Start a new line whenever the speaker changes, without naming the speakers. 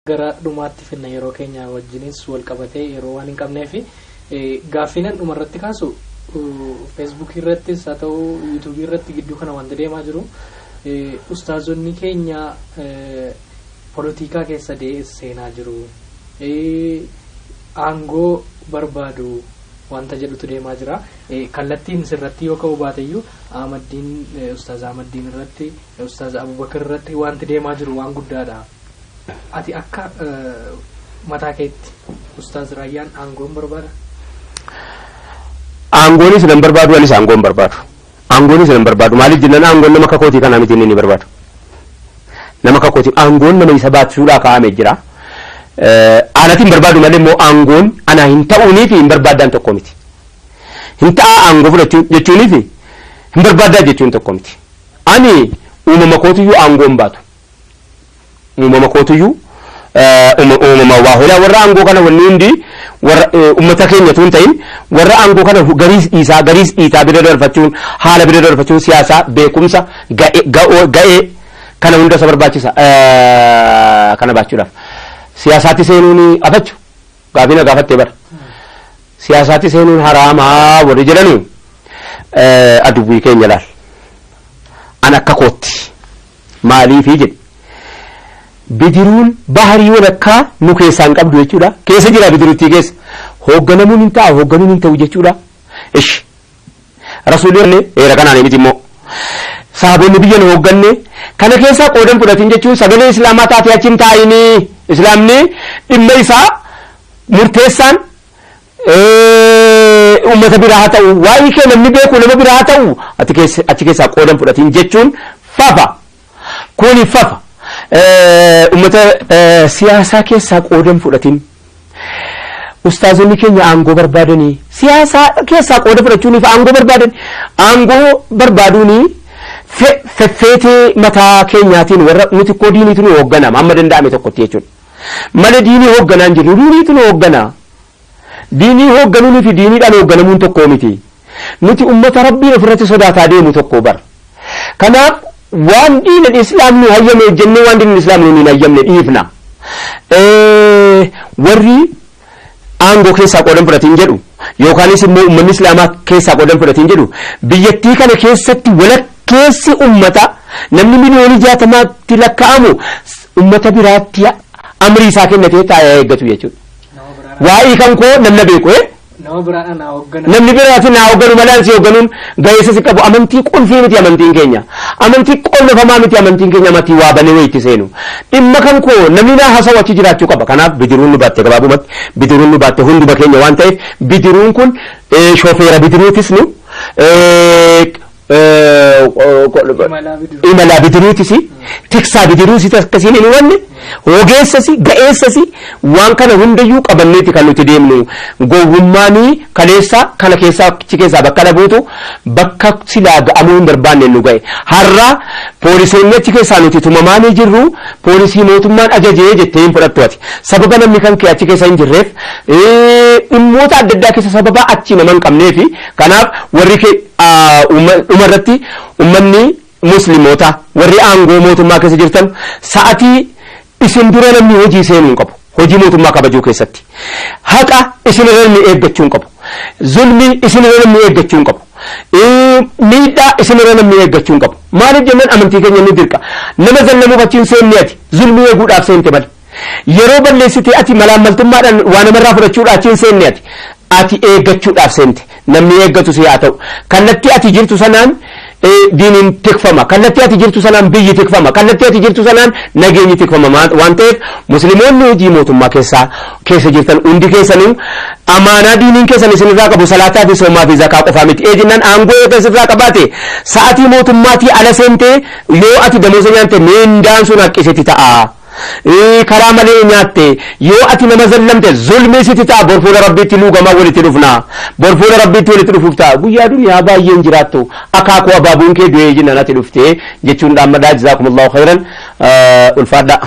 Gara dhumaatti finna, yeroo keenya wajjinis wal qabatee yeroo waan hin qabneef, gaaffiinan dhumarratti kaasu, Feesbuukii irrattis haa ta'u Yuutuubii irratti gidduu kana wanta deemaa jiru, ustaazonni keenya polotikaa keessa seenaa jiru, aangoo barbaadu wanta jedhutu deemaa jira. Kallattiin sirratti yoo ka'uu baateyyuu Ahmaddiin, Ustaaz Ahmaddiin irratti, Ustaaz Abubakar irratti wanti deemaa jiru waan guddaadha. Ati akka mataa keetti Ustaaz Raayyaan aangoon barbaada?
Aangoonis nan barbaadu, anis aangoon barbaadu. Aangoonis nan barbaadu. Maaliif jennaan, aangoon nama akka kootii kanaa miti inni barbaadu. Nama akka kootii aangoon nama isa baachisuudhaa kaa'amee jira. Anati hin barbaadu malee immoo aangoon ana hin ta'uunii fi hin barbaaddaan tokko miti. Hin ta'a aangoo fudhachuu jechuunii fi hin barbaaddaa jechuun tokko miti. Ani uumama kootiyyuu aangoo hin baatu. Uumama kootiyyuu, uumama waa hoolaa warra aangoo kana, wanni hundi warra uummata keenya tun ta'in, warra aangoo kana gariis dhiisaa gariis dhiitaa bira darbachuun, haala bira darbachuun, siyaasaa beekumsa ga'ee kana hunda isa barbaachisa kana baachuudhaaf. Siyaasaatti seenuun afachu gaafii na gaafattee bara. Siyaasaatti seenuun haraamaa warri jedhanu aduwwii keenya laal. An akka kootti maaliifii jedhe, bidiruun baharii walakkaa nu keessaa hin qabdu jechuudha. Keessa jira bidiruttii keessa. Hoogganamuun hin ta'a, hoogganuun hin ta'u jechuudha. Ishi. Rasuulli heera kanaan miti immoo. Sahaboonni biyya nu hoogganne kana keessaa qoodan fudhatin jechuun sagalee islaamaa taatee achi hin taa'inii. Islaamni dhimma isaa murteessaan uummata biraa haa ta'u, waa'ee kee namni beeku nama biraa haa ta'u, ati achi keessaa qoodan fudhatin jechuun fafa. Kuni fafa. Uummata siyaasaa keessaa qoodan fudhatin. Ustaazonni keenya aangoo barbaadanii siyaasaa keessaa qooda fudhachuuniif aangoo barbaadan, aangoo barbaaduuni feffeetee mataa keenyaatiin warra nuti koo diiniitu nu hoogganama amma danda'ame tokkotti jechuudha. Malee diinii hoogganaan jirru, diiniitu nu hooggana. Diinii hoogganuunii fi diiniidhaan hoogganamuun tokko miti. Nuti ummata Rabbiin ofirratti sodaataa deemu tokko bar. Kanaaf waan diinin islaam nu hayyame hojjennee waan diinin islaam nu hin hayyamne dhiifna. Warri aangoo keessaa qoodan fudhatin jedhu yookaanis immoo uummanni islaamaa keessaa qoodan fudhatin jedhu, biyyattii kana keessatti walakkeessi ummata, namni miliyoonii 60tti lakkaa'amu, ummata biraatti amrii isaa kennatee taa'ee eeggatu jechuudha. Waa'ee kan koo namna beeku.
Nama biraadhaan naa hooggana.
Namni biraatti naa hoogganu malee ansi hoogganuun ga'eessa si qabu. Amantii qulfii miti amantiin keenya. Amantii qollofamaa miti amantiin keenya, amantii waa banee wayitti seenu. Dhimma kan koo namni naa haasa'u achi jiraachuu qaba. Kanaaf bidiruun nu baatte, gabaabumatti bidiruun nu baatte hunduma keenya waan ta'eef, bidiruun kun shofeera bidiruutis nu imalaa bidiruutis, tiksaa bidiruutis, akkasiin hin hubanne, ogeessasi ga'eessasi waan kana hundayyuu qabanneeti kan nuti deemnu. Gowwummaanii kaleessa kana keessaa achi keessaa bakka dhabuutu bakka silaa ga'amuu hin barbaanne nu ga'e. Har'a poolisoonni achi keessaa nuti tumamaanii jirru poolisii mootummaan ajajee jettee hin fudhattu ati. Sababa namni kan kee achi keessa hin jirreef, dhimmoota adda addaa keessa sababa achi nama hin qabneefi. Kanaaf warri kee dhumarratti, ummanni musliimoota warri aangoo mootummaa keessa jirtan, sa'atii isin dura namni hojii seenuu hin qabu. Hojii mootummaa kabajuu keessatti haqa isin irra namni eeggachuu hin qabu. Zulmii isin irra namni eeggachuu hin qabu. Miidhaa isin irra namni eeggachuu hin qabu. Maaliif jennaan, amantii keenya ni dirqa. Nama zallamuuf achiin seenne, ati zulmii eeguudhaaf seente malee. Yeroo balleessite ati malaammaltummaadhaan waa namarraa fudhachuudhaaf achiin seenne, ati eeggachuudhaaf seente. Namni eeggatu si haa ta'u. Kallattii ati jirtu sanaan diiniin tikfama, kallattii ati jirtu sanaan biyyi tikfama, kallattii ati jirtu sanaan nageenyi tikfama waan ta'eef, musliimoonni hojii mootummaa keessaa keessa jirtan hundi keessanuu amaanaa diiniin keessan isinirraa qabu salaataa fi soomaa fi zakaa qofaa miti. Ee jennaan, aangoo yoo isirraa qabaate, sa'atii mootummaatii ala seentee yoo ati damoosa nyaatte, miindaan sun haqqisiti ta'a. Karaa malee nyaatte, yoo ati nama zallamte, zulmii sitti ta'a. Bor fuula Rabbiitti luugamaa walitti dhufna. Bor fuula Rabbiitti walitti dhufuuf ta'a. Guyyaa duniyaa baay'een jiraattu, akaakuu abaabuun kee du'ee jennaan ati dhuftee jechuun dhaammadhaa. Jazaakumullahu khayran, ulfaadha.